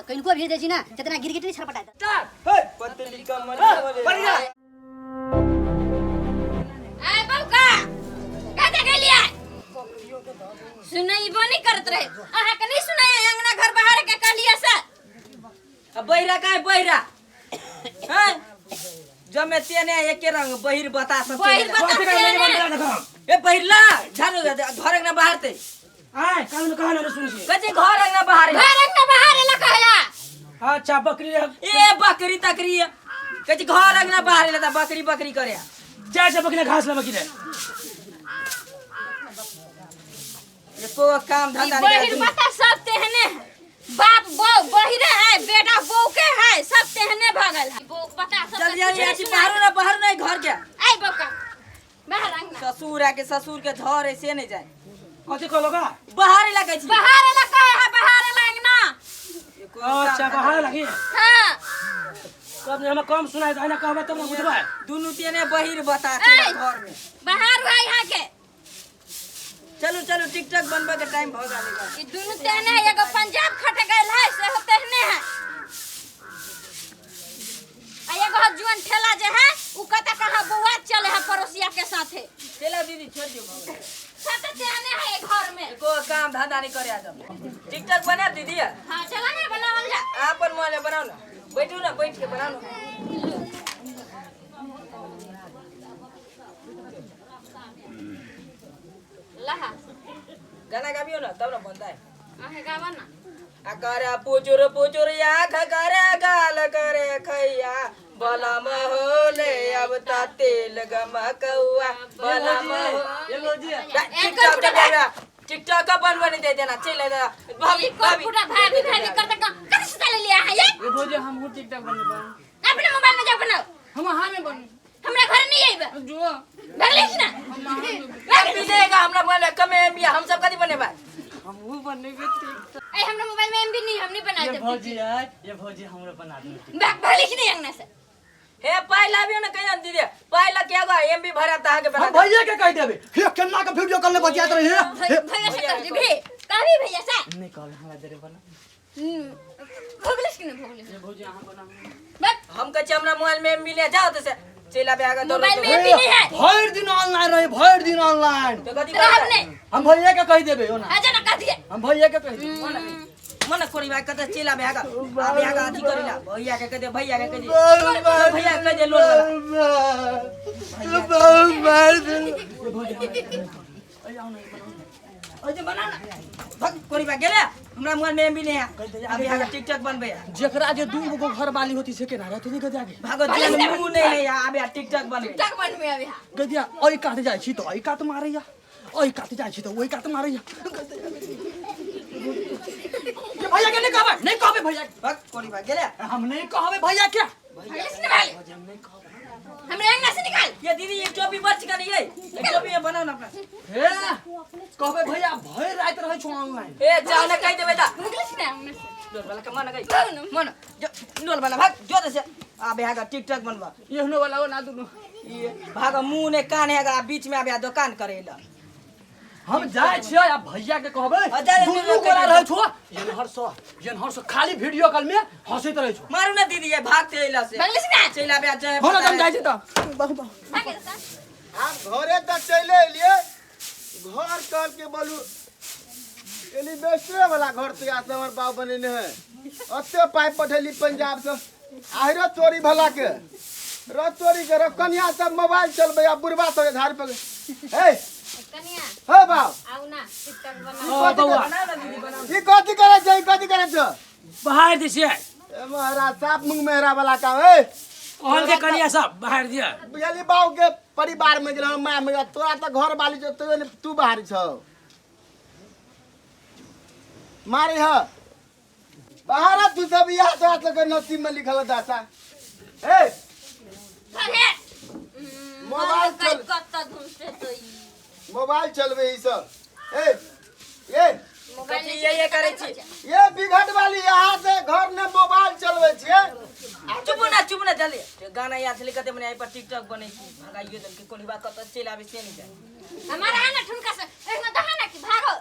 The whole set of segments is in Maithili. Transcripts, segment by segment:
तऽ कनिको भेज दै छी ने जितना गिरगिट नहीं छरपटाइत। हे पतली कमर। बढ़िया। आय बौका, कतऽ गेलियै? सुनैबो नहीं करत रहे। अहाँ के नहीं सुनाया अंगना घर बाहर के कहलियै से? अब बहिरा का है बहिरा हैं जमे तेने एके रंग बहिर बता सब। बहिर बता कथी का तेने। नहीं बंद कर ए बहिरला झाड़ू घर अंगना बाहर ते। आय कान में कहा ना सुनै छी। कथी घर अंगना बाहर? घर अंगना बाहर एला कहया। अच्छा बकरी। ए बकरी तकरी कथी घर अंगना बाहर एला त बकरी बकरी करे। जाय छै बकरी घास लेबऽ की रे। एको काम धंधा ई नहीं बहिर करे। बता सब तेहने है। बाप बो बहिरे है, बेटा बो के है, सब तेहने भगल है। बो बता सब। जल्दी जल्दी आची बाहर ना बाहर नहीं घर के। आय बौका, बाहर अंगना। ससुर आके ससुर के घर ऐसे नहीं जाए। कथी कहलो का? बाहर एला कहै छी। बाहर एला कहे है, बाहर एला अंगना। एको काम अच्छा धंधा बाहर लगी। हाँ। कब हमरा कम सुनाय त एना कहबै तब ने बुझबै। दुनू तेने बहिर बता ऐ। के घर में। बाहर है यहाँ के। चलू चलू, टिकटॉक बनबे के टाइम भ गेल। ई दुनू तेहने है, एगो पंजाब खट गेल है सेहो तेहने है, आ एगो है जुअन ठेला जे है उ कत कहाँ बौआ चले है पड़ोसिया के साथे। चला दीदी, छोड़ दियो भगवान। सब तो तेहने है घर में। एको काम धंधा नहीं करे आजम। टिकटॉक बना दीदी। हाँ चला ना बनावल जा। आपन मोबाइल में बनाओ ना, बैठू ना, बैठ के बनाओ ना। लहा। गाना गाबियो ना तब ना बनता है। अहे गावा ना। आ करे पुजुर पुजुर आँख करे गाल करे खैया बलम होले अब ता तेल गमकौआ बलम हो। ये टिकटॉक का टिकटॉक का बनवा नहीं दे देना चल दे भाभी। ई भाभी कोपुटा भाभी भाभी करते कहाँ से चले लिया है ये? ए भौजी, हमहूँ टिकटॉक बनेबै। अपने मोबाइल में जाओ बनाओ। हम अहाँ में बनू। हमरा घर नहीं आइबे। जो भगले छी ना। एमबी देगा हमरा मोबाइल में कम एमबी, हम सब कथी बनेबा? हमहूँ बनेबै टिकटॉक। ए हमरा मोबाइल में एमबी नहीं, हम नहीं बना ये देब। भौजी आय, ये भौजी हमरो बना दे। भाग भगले छी नहीं अंगना से। हे पाई लाबियो ना कहियो दीदी, पाई ला के गो एमबी भरा ता के बना हम भैया के कह देबे हे केना के वीडियो कॉल में बतियात रही हे। भैया से कह दे, कहबी भैया से। नहीं कहल हमरा देरे बना। भगले छी ना भगले। ये भौजी अहाँ बनाऊ। बस। हम कहै छी हमरा मोबाइल में एमबी ले जाओ तो से चलि आबे आगे दौड़। मोबाइल में एमबी नहीं है। भरि दिन ऑनलाइन रही, भरि दिन ऑनलाइन। तो कथी रहब करतै? नहीं। हम भैया के कह देबे ओना। आ जा ना कह दिए। हम भैया के कह देबे। मन कोरी भाई कते चलि आबे आगे आबे आगे अथी करिला भैया के कह दे, भैया के कह दे, भैया के कह दे लोन वाला। मार दे। ओइ जे बना ना भग कोरी बा गेले हमरा मोबाइल में एमबी नहीं है, अभी आगे टिकटॉक बनबे। जेकरा जे दू गो घर वाली होती से केना रहत नहीं गदिया के। भागो जेल मुंह नहीं है, आबे टिकटॉक बनबे। टिकटॉक बनबे अभी। गदिया ओइ कात जाइ छी तऽ ओइ कात मारैया, ओइ कात जाइ छी तऽ ओइ कात मारैया। ये भैया के नहीं कहबै, नहीं कहबै भैया के। भग कोरी बा गेले। हम नहीं कहबै भैया के। भगले छी ना भगले। हमरा अंगना से निकाल। ये दीदी ये टोपी बच के नहीं है, ये टोपी ये बनाओ ना अपना। हे कहबै भैया भरि राति रहै छौ ऑनलाइन। ए जाओ ना कह देबे ता। भगले छी ना अंगना से। लोन वाला के मन गई। भाग ना। मन जो लोन वाला भाग जो दे से आबे आगे टिकटॉक बनबा। एहनो वाला ओ ना दुनू। ये भाग मुंह ने कान है बीच में आबे दुकान करेला। हम जाइ छियै आ भैया के कहबै आ जा, जा, दुनू जा, गोरा जा। रहै छौ एनहर सँ एनहर सँ खाली वीडियो कॉल में हँसैत रहै छौ। मारू ना दीदी ये भागते अइला से। भगले छी ना। चलि आबे जाए। हो ना हम जाइ छी तऽ। भागे सा। हम घरे तक चले एलिए, घर कर के बोलू एलिवेस्टरे वाला घर तैयार से हमर बाप बनेने है। ओते पाइ पठेली पंजाब से, आहिरो चोरी भला के र चोरी के र कन्या सब मोबाइल चलबै आ बुढ़बा सब धार पर हे। कनिया। हे बाप। आउ ना टिकटॉक बना। ओ बौआ। बनाओ ना दीदी बनाओ। ई कथी करै छै, ई कथी करै छै? बाहर दै छियै। ए महाराज साफ मुंह मेहरा वाला काम है। कहल के कनिया सब बाहर दिया। बुझली बाबू के परिवार में गेल माय में गेल, तोरा तऽ घर वाली छौ तैयो ने तू बाहर छौ मारे ह बाहर तू सब इएह तोरा सबके नसीब में लिखल दशा। ए अरे मोबाइल चल। कत घुमते तो ई मोबाइल चलबे ई सब। ए ए मोबाइल कथी ये ये करै छी? ये बिघट वाली यहाँ से घर में मोबाइल चलबे छियै। चुप ना चुप ना जल्दी गाना याद छलै कते मने एहि पर टिकटॉक बनै छी भगाइयो देलकै कोनी बा कत चलि आबै से नहीं जाए। हमारा है ना ठुनका से एक में दहा ना कि भागो।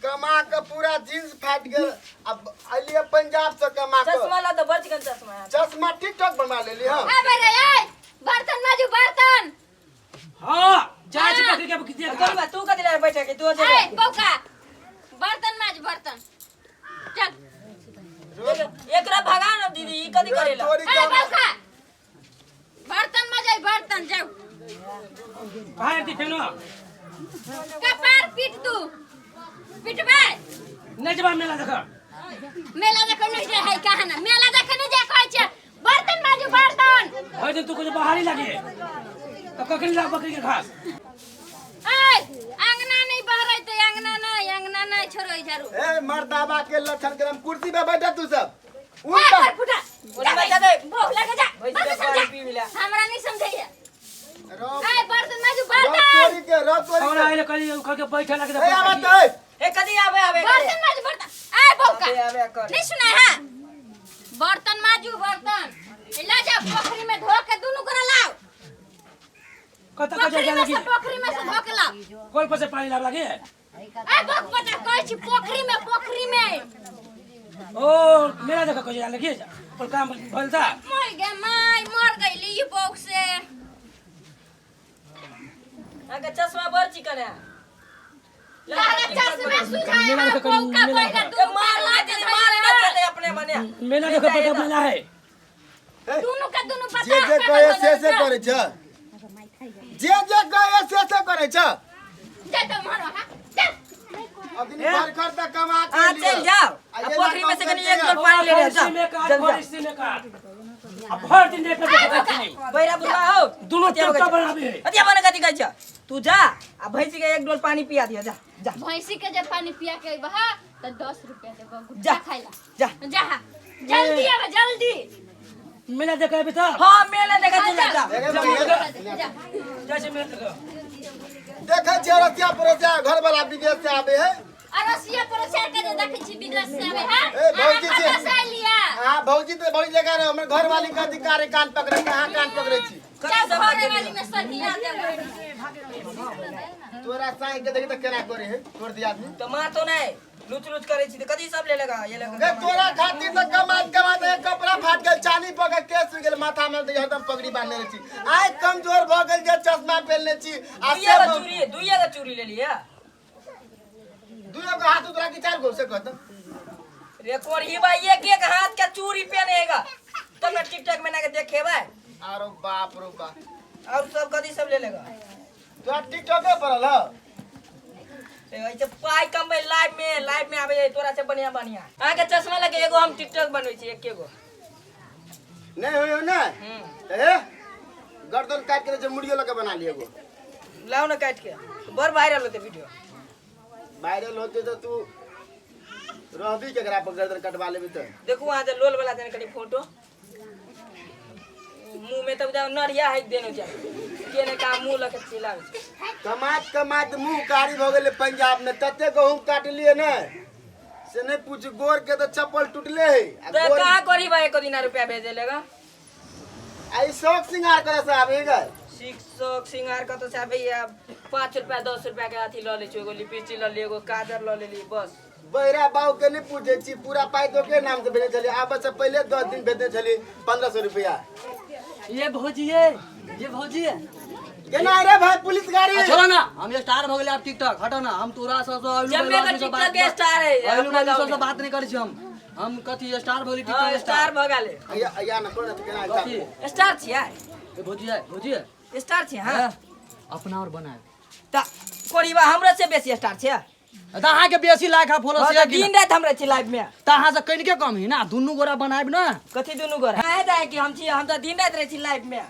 कमा के पूरा जींस फाटि गेल। अब अलिए पंजाब से कमा के। चश्मा ला तो बड़ चिकन चश्मा है। चश्मा टिकटॉक बना लेली। हां ए बे रे ए बर्तन माजू बर्तन। हां जाय छी बकरी के देख। कौन बा तू कथि ला बैठे के तू ए बौका बर्तन माज बर्तन चल। एकरा भगा ना दीदी ई कथि करेला। तोरी ए कमा बौका बर्तन माजै बर्तन जाऊ। बाहर दी फेनो कपार पीट दू पिटबै नहीं जबा मेला देख। मेला देखै नहीं जाय है कहाँ ना मेला देखै नहीं जाय कहै छै बर्तन माजू बर्तन। होय दिन तू कुछ बाहर ही लागे तो कखनी ला बकरी के घास। ए अंगना नहीं बहरै ते अंगना नहीं छोड़ै झाड़ू। ए मर्दाबा के लक्षण गरम कुर्सी पे बैठा तू सब। ए उल्टा कर फुटा बोला बच्चा दे। बहु लगे जा भैंस बर्तन के पानी जा। पी मिला। हमरा नहीं समझैया। रो ए बर्तन माजू रो बर्तन तोरी के रो तोरी और के। आइले कली उखड़ के बैठे लगे ए आवत ए ए कदी आवे आवे बर्तन माजू बर्तन। ए बौका आवे आवे कर। नहीं सुना है बर्तन माजू बर्तन ला जा पोखरी में धो के दुनू गोरा लाओ। कत कत पोखरी जा में लगी से पोखरी में से धो के लाओ। कोल पर से पानी लाब लगे। ए बौक बता कहै छी पोखरी में पोखरी में। ओ मेला देख कह जा लगी पर काम भइल था। मर गे माय मर गईली ई बौक से। अगर चश्मा बड़ चिकन है। तारा चश्मा सुझाए मेला है देखो, बौका मेला पहिला देखो। दुनू मार पागल ना के दीदी धइले मार ना है। चले अपने मने। मेला देखो बड़ा मेला है। दुनू का दुनू पता जे जे कहे से से करे छ जे जे कहे से से करे छ। जा तो मारो हां चल। अग्नि बरखर तक कमा के हां लिए। चल जाओ। आ आ ये पोखरी में से ना कनी एक कम डोल पानी ले ले जा। इसी में काट चल जा। इसी में काट अब भर दिन देख के नहीं बैरा बुढ़वा हो दोनों टोटा बनाबे। अतिया बना कथि कहै छ तू जा आ भैंसी के एक डोल पानी पिया दियो जा जा। भैंसी के जब पानी पिया के अइबह त 10 रुपया देबो गुटखा जा। खाइला। जा जा जल्दी आब जल्दी। मेला देख अभी तो। हां मेला देखा चल जा। देखे जा भैया, जा जैसे मेला देखो देखे छियै रसिया पड़ोसिया घर वाला विदेश से आबे है। अरसिया पड़ोसिया के जे देखै छी विदेश से आबे है। ए, भौजी अहाँ से। कतऽ से अयलियै? हां भौजी ते बड़ी जगह रहे हमर घर वाली का अधिकार है कान पकड़े के हां कान पकड़े छी। जा घरे वाली में सनिया देबै। तोरा साई के देखी त केना करे है तोर दिया आदमी। तो मार तो नहीं लुच लुच करे छी त कथि सब ले लगा ये लगा। ए तोरा खातिर त कमात कमात एक कपड़ा फाट गेल चानी पकड़ केस हो गेल माथा में त हरदम पगड़ी बांधने रहे छी। आइ कमजोर भ गेल जे चश्मा पहनले छी आ दुइया से गो चूड़ी दुइया गो चूड़ी ले लिया। दुइयो गो हाथ उतरा के चार गो से कहत रे कोरी भाई एक एक हाथ के चूड़ी पहनेगा तब ना टिकटॉक में ना के देखेबे। अरे बाप रे बाप। और सब कथि सब ले लेगा। तोरा टिकटॉक पे पड़ल ह। ऐसे पाई कमबै लाइव में आबे तोरा से बढ़िया बढ़िया। अहाँ के चश्मा लगे एगो हम टिकटॉक बनबै छी एक एगो। नहीं होय ना ए गर्दन काट के जे मुड़ियो लगे बना लियो एगो। लाओ ना काट के बड़ वायरल होते वीडियो। वायरल होते तो तू रहबी केकरा पर गर्दन कटवा लेबी त। देखू अहाँ जे लोल वाला देने कनी फोटो मुंह में तब जाओ नरिया है देनो जा के ने का मुंह लके चिल्लावे छै। कमात कमात मुंह कारी भ गेलै पंजाब में तते गहूम काटलिए ने से नहीं पूछ गोर के तो चप्पल टूटले है। आ तो गोर का करी भाई एको दिना रुपया भेजे लेगा। आई शौक सिंगार करे से आबेगा। शौक सिंगार कत से आबे 5 रुपया 10 रुपया के अथी ल ले छी एगो लिपस्टिक ल ले एगो काजर ल लेली बस। बहरा बाबू के नहीं पूछे छी पूरा पाई तो के नाम से भेजने छलिए आब से पहले 10 दिन भेजने छलिए 1500 रुपया। ये भौजी ये भौजी केना रे भाई पुलिस गाड़ी। छोड़ो ना हम स्टार भ गेले आब टिकटॉक हटो ना हम तोरा सब जम्मे के टिकटॉक के स्टार है अइलू वाली सब से बात नहीं करै छी हम कथी स्टार भ गेली टिकटॉक स्टार भ गेले। अया अया ना कोन केना कथी स्टार छी यार। ए भौजी है भौजी स्टार छी हां अपना और बनाए त कोरीबा हमरा से बेसी स्टार छी त अहाँ के बेसी लाख आ फॉलोअर्स त दिन रात हमरा छी लाइव में त अहाँ से कनिके कम ही ना दुनू गोरा बनाएब ना। कथी दुनू गोरा काहे जाए कि हम छी हम त दिन रात रहै छी लाइव में।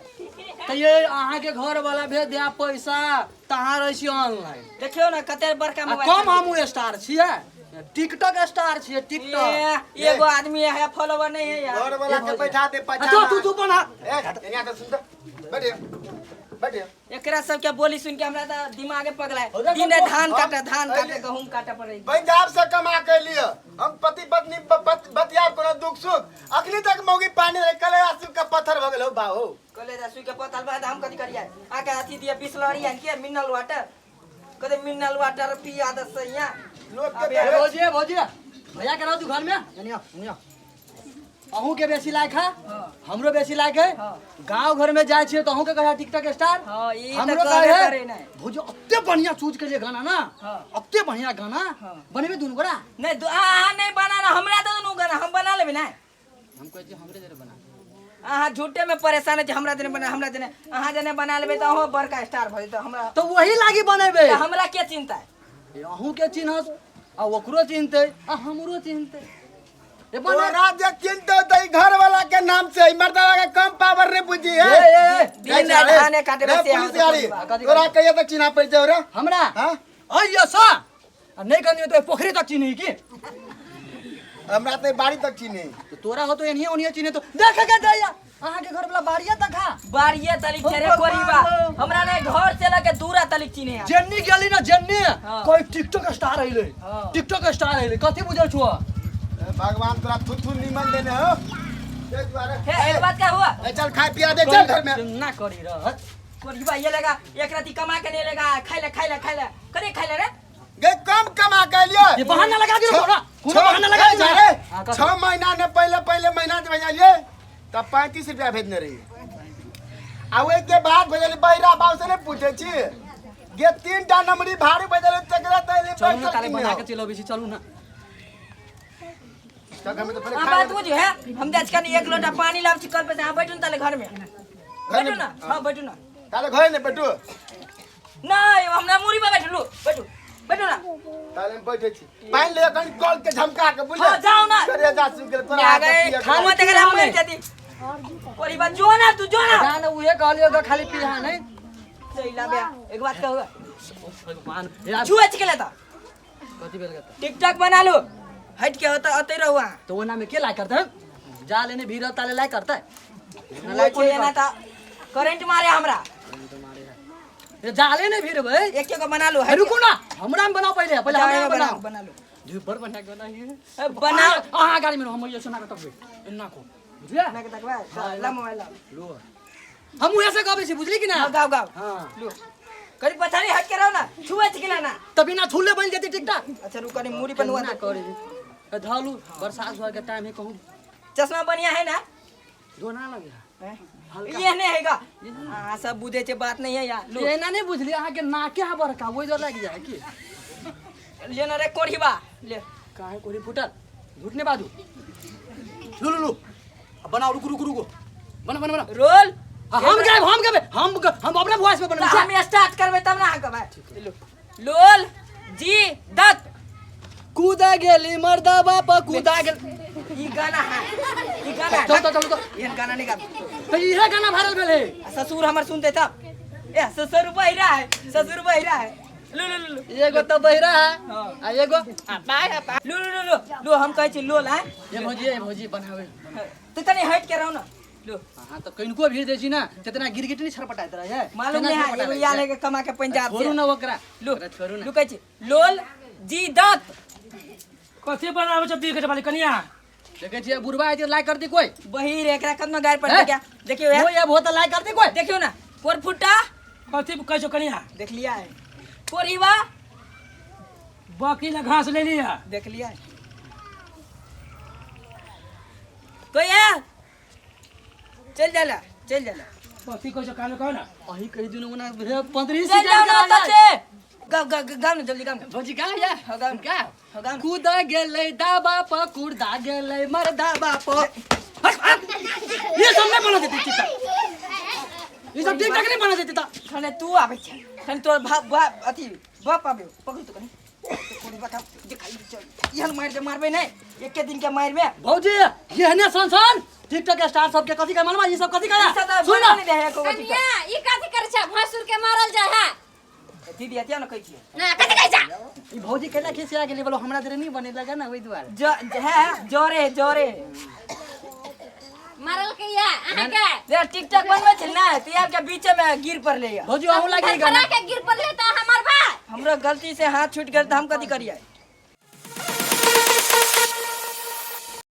त ये अहाँ के घर वाला भेज दिया पैसा त अहाँ रहै छी ऑनलाइन। देखियो ना कते बड़का मोबाइल कम हमहूँ स्टार छियै टिकटॉक स्टार छियै टिकटॉक। एगो आदमी है फॉलोवर नहीं है यार। घर वाला के बैठा दे पचा तू तू बना ए एनिया त सुन त बैठ बैठ। एकरा सब के बोली सुन के हमरा त दिमागे पगलाए दिन रात धान काटे गहूम काटे पड़े। पंजाब से कमा के लिए हम पति पत्नी बतिया कोनो दुख सुख अखनी तक मौगी पानी रे कलेजा सुख के पत्थर भ गेल हो बाहो। कलेजा सुख के पत्थर बाद हम कथि करिया आके अथी दिया बिसलरी आन के मिनरल वाटर। कते मिनरल वाटर पिया दे सैया। लोग के अबे, देखे भौजी भौजी भैया के रहो तू घर में एनिया एनिया। अहूँ के बेसी लायक है, हमरो बेसी लायक है। गांव घर में जाए छियै तो अहूँ के कहे टिकटॉक स्टार। हाँ, ई तऽ हमरो कहबे कहे करे नै। भौजी अते बढ़िया चूज के लिए गाना ना, हाँ। अते बढ़िया गाना बनेबे दुनू गोरा। नहीं अहाँ नहीं बनाना, हमरा दे दुनू गाना हम बना लेबै ना। हम कहै छियै हमरे जरे बना। अहाँ झूठे में परेशान छी, हमरा जने बना, हमरा जने, अहाँ जने बना लेबै तऽ अहूँ बड़का स्टार भऽ जेतै हमरा। तो वही लागी बनेबे। तऽ हमरा के चिन्ता है? अहूँ के चिन्हस आ ओकरो चिन्हतै आ हमरो चिन्हतै। ए बना तोरा जे चिन्हतौ तऽ ई घर वाला के नाम से, ई मर्दावा के कम पावर नहीं बुझी है। ए, ए, ए, दिन रात धाने काटे रे बसे पुलिस गाड़ी, कथी तोरा कहिया तक चिन्हा पड़ि जाउ रे? हमरा? हाँ? अइयो सा। आ नहीं कनियो तो पोखरी तक चिन्ही की? हमरा तऽ बाड़ी तक चिन्ही। तो तोरा हो तो एनिये ओनिये चिन्हे तो देख के जाइया। अहाँ के घर वाला बाड़िया तक हा। बाड़िया तलिक छै रे कोरीबा। हमरा ने घर से लके दूरा तलिक चिन्हे। जेन्नी गेली ना जेन्नी, हाँ। कोई टिकटॉक स्टार अइले। हाँ। टिकटॉक स्टार अइले, कथी बुझल छौ? भगवान तोरा थुथु निमन देने हो। ते दुआरे। हे, एक बात का हुआ? ए, चल खाय पिया दे, चल घर में। ना करी रहत। कोरीबा ये लगा, एक राती कमा के नहीं लगा, खाय ले, खाय ले, खाय ले। कने खाय ले रे? गे कम कमा के लियो। ये बहाना लगा दियो कोना? कोनो बहाना लगा दियो। जा रे। हाँ, कथी? 6 महीना ने पहले पहले महीना जे भेजलिए तब 35 रुपया भेजने रही। आ ओइ के बाद भेजली बहिरा बाबू से नहीं पूछे छी। गे 3 टा नमरी भारी भेजली तकरा तैली चलू ना पैसा ताले किने बना हो। के चलो बेसी चलू ना। चल घर में तो पहले हाँ, खा बात ले। बुझो है। हम जाच कनी एक लोटा पानी लाव छी कल पे से, हाँ, बैठू ना ताले घर में। बैठू ना, हाँ, बैठू ना। ताले घर ने बैठू। नहीं, हमरा मुरी पर बैठू, बैठू, बैठू ना। ताले में बैठे छी। पानी ले कनी कल के झमका के बुझले। हाँ, जाओ ना। करे जा सुन के तोरा आ हाथ गए, पिया खाना के। ते गला मर जाती। कोरी बात जो ना तू जो ना। जा ना उहे कहलियो ग खाली पिहा नहीं। चैला बे, एक बात कहू। भगवान, यार। छुआ छिके लेता। कथी भेल गता? टिकटॉक बना लो। हट के होता अते रहू अहाँ। तो ओना में के लाइक करते हैं? जा लेने भीड़ ताले लाइक करते हैं? लाइक कोई ना था। करंट मारे हमरा। ये जा लेने भीड़ भाई। एक एक बना लो, ए, रुको ना, हमरा में बनाओ पहले, पहले हमरा में बनाओ, बनाओ। बना लो। जी, बड़ बढ़िया गाना है। ए, बनाओ। अहाँ गाड़ी में हम ये सुना के तकबै। एना को। बुझलियै? एना के तकबै? हाँ, ला मोबाइल ला। लो। हम उहे से गाबै छी, बुझली कि ना? हाँ, गाओ, गाओ। हाँ। लो। करी पछाड़ी हट के रहो ना, छुए छी कि ना ना? तभी ना छुले बन जेतै टिकटॉक। अच्छा, रुको नी, मुड़ी पर नुआ ना दे। करी। ए, धलू, बरसात होय के टाइम है कहूं। चश्मा बढ़िया है ना? दो ना लगे। हैं? हल्का। ये नहीं हैगा। हाँ, सब बुझे छे बात नहीं है यार। लो। ये ना नहीं बुझली, अहाँ के नाके हा बड़का, ओइ जोर लागि जाय की? ले ना रे कोढ़ीबा, ले। काहे कोढ़ी फुटल? झूठ नहीं बाजू। लो, लो, लो। अब बनाओ, रुको, रुको, रुको। बना, बना, बना। रोल। हाँ, हम गायब, हम गायब, हम हम अपना वॉइस में बनबै तो छी। हम स्टार्ट करबै तब ना अहाँ गबै। लो। लोल जी दत्त। कूदा गेली मर्दा बाप कूदा गेल। ई गाना है, ई गाना है। चल, चल, चल, चल। एहन गाना नहीं गाब। तो इहे गाना वायरल भेलै। आ ससुर हमर सुनते तब। ए ससुर बहिरा है, ससुर बहिरा है। लो, लो, लो, लो। एगो तो बहिरा है, हाँ। आ एगो आ, बाय, आ, बाय। लो, लो, लो, लो, लो, हम कहै छी लोल, आँय। ए भौजी, ए भौजी, बनाबै। तो तनी हट के रहो ना। लो। हाँ, तो कनिको भीड़ दै छी ना, तेतना गिरगिट नहीं छरपटाइत रहै है। मालूम तेना नहीं है, छरपटाइत एगो रहै या है। लेके कमा के पंजाब से। छोड़ू ना ओकरा। लो, ओकरा छोड़ू ना। लो, कहै छी, लोल जी दत्त। कथी बनाबै छौ बिगट वाली कनिया? देखै छियै बुढ़वा है लाइक करती कोई? बहिर एकरा कतना गारि पड़तै हैं? क्या? देखियौ यार। कोई अब होता लाइक करती कोई? देखियौ ना, कोर फुटा। कथी कहै छौ कनिया? देख लिया है। कोरीबा। बकरी ला घास ले लिया। देख लिया है। कोई है? चल जाला, चल जाला। कथी कहै छौ कान कहो ना? अही कहि दिनु ना, भे, पंद्रह चल सीजन जाओ ना, के ओतऽ आया। से। गाओ, गाओ, गाओ ना, जल्दी गाओ ना। भौजी, गाओ या? हाँ, गाओ ना। गाओ। हाँ, गाओ ना। कूदा गेलै दाबा प, कुर्दा गेलै मर्दा बाप। हट, हट। ये सब नहीं बना देती टिकटॉक। ये सब टिकटॉक नहीं बना देती ता। खने तू आबै छै। खने तोर भा-, अथी, बाप आबै। पकड़ू तो कनी। कोरी बता, दिखाई चल। इहन मार के मारबे नहीं, एके दिन के मारबे। भौजी, एहने सन टिकटॉक स्टार सब के कथी के मालूम है? ई सब कथी करा? ई सब तऽ सुन ना। बनाने दे है एको गो टिकटॉक। कनिया, ई कथी करै छै? भैंसुर के मारल जाय है। दीदी, अतिया न कहै छियै। ना, कथी कहै छै? ई भौजी केना खिसिया गेलै? बोलो, हमरा जरे नहीं बने लगा ना ओइ दुआरे। है, जरे, जरे। मारल के या, अहाँ के? दे, टिकटॉक बनबै छै ना, तऽ आब के बीचे में गिर पड़लै या। भौजी, अहूँ लागि धरफड़ा के गिर पड़लै तऽ अहाँ मारबै? हमरा गलती से हाथ छूट गेल तऽ हम कथी करियै?